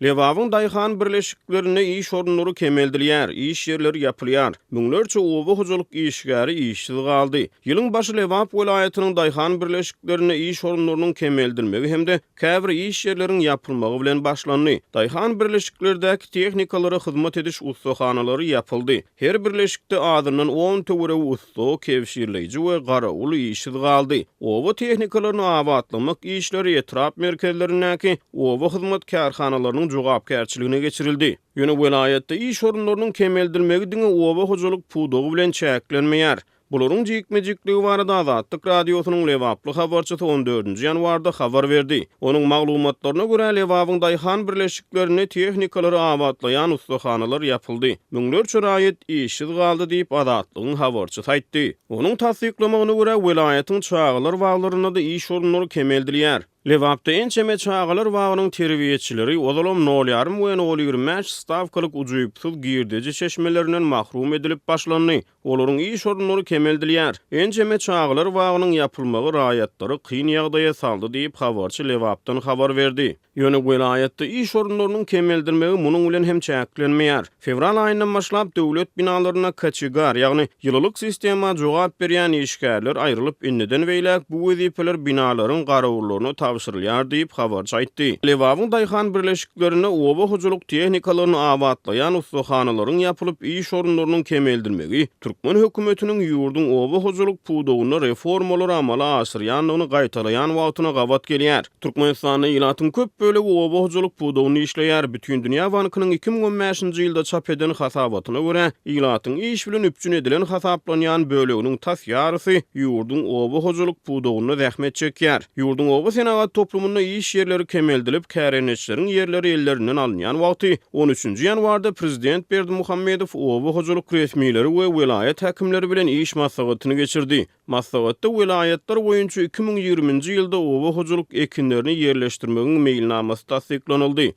Lebabyň daýhan birleşiklerinde iş orunlary kemeldilýär, iş ýerleri ýapylýar. Müňlerçe oba hojalyk işgäri işsiz galdy. Ýylyň başy Lebap welaýatynyň daýhan birleşiklerinde iş orunlarynyň kemeldilmegi hem-de käbir iş ýerleriň ýapylmagy bilen başlandy. Daýhan birleşiklerdäki tehnikalara hyzmat ediş ussahanalary ýapyldy. Her birleşikde azyndan on töweregi ussa, kebşirleýji we garawul işsiz galdy. Oba tehnikalaryny abatlamak işleri etrap merkezlerindäki oba hyzmat kärhanalarynyň jogapkärçiligine geçirildi. Ýöne welaýatda iş orunlarynyň kemeldilmegi diňe oba hojalyk pudagy bilen çäklenmeýär. Bularyň jikme-jikligi barada Azatlyk Radiosynyň lebaply habarçysy on dördünji ýanwarda habar berdi. Onuň maglumatlaryna görä, Lebabyň daýhan birleşiklerinde tehnikalary abatlaýan ussahanalar ýapyldy, müňlerçe raýat işsiz galdy diýip, Azatlygyň habarçysy aýtdy. Onuň tassyklamagyna görä, welaýatyň çagalar baglarynda-da iş orunlary kemeldilýär. Lebapda ençeme çagalar bagynyň terbiýeçileri ozalam nol ýarym we nol 25 stawkalyk ujypsyz girdeji çeşmelerinden mahrum edilip başlandy. Olaryň iş orunlary kemeldilýär. Ençeme çagalar bagynyň ýapylmagy raýatlary kyn ýagdaýa saldy diýip, habarçy Lebapdan habar berdi. Ýöne welaýatda iş orunlarynyň kemeldilmegi munuň bilen hem çäklenmeýär. Fewral aýyndan başlap döwlet binalarynda koçegar, ýagny ýylylyk sistema jogap berýän işgärler aýrylyp, indiden beýläk bu wezipeler binalaryň garawullaryna tabşyrylýar diýip, habarçy aýtdy. Lebabyň daýhan birleşiklerinde oba hojalyk tehnikalaryny abatlaýan ussahanalaryň ýapylyp, iş orunlarynyň kemeldilmegi türkmen hökümetiniň ýurduň oba hojalyk pudagynda reformalary amala aşyrýandygyny gaýtalaýan wagtyna gabat gelýär. Türkmenistanda ilatyň köp bölegi oba hojalyk pudagynda işleýär. Bütindünýä bankynyň 2015-nji ýylda çap eden hasabatyna görä, ilatyň iş bilen üpjün edilen hasaplanýan böleginiň tas ýarysy ýurduň oba hojalyk pudagynda zähmet çekýär. Ýurduň oba senagat toplumynda iş ýerleri kemeldilip, kärendeçileriň ýerleri ellerinden alynýan wagty, on üçünji ýanwarda prezident Berdimuhamedow oba hojalyk resmileri we welaýat häkimleri bilen iş maslahatyny geçirdi. Maslahatda welaýatlar boýunça 2020-nji ýylda oba hojalyk ekinlerini ýerleşdirmegiň meýilnamasy tassyklanyldy.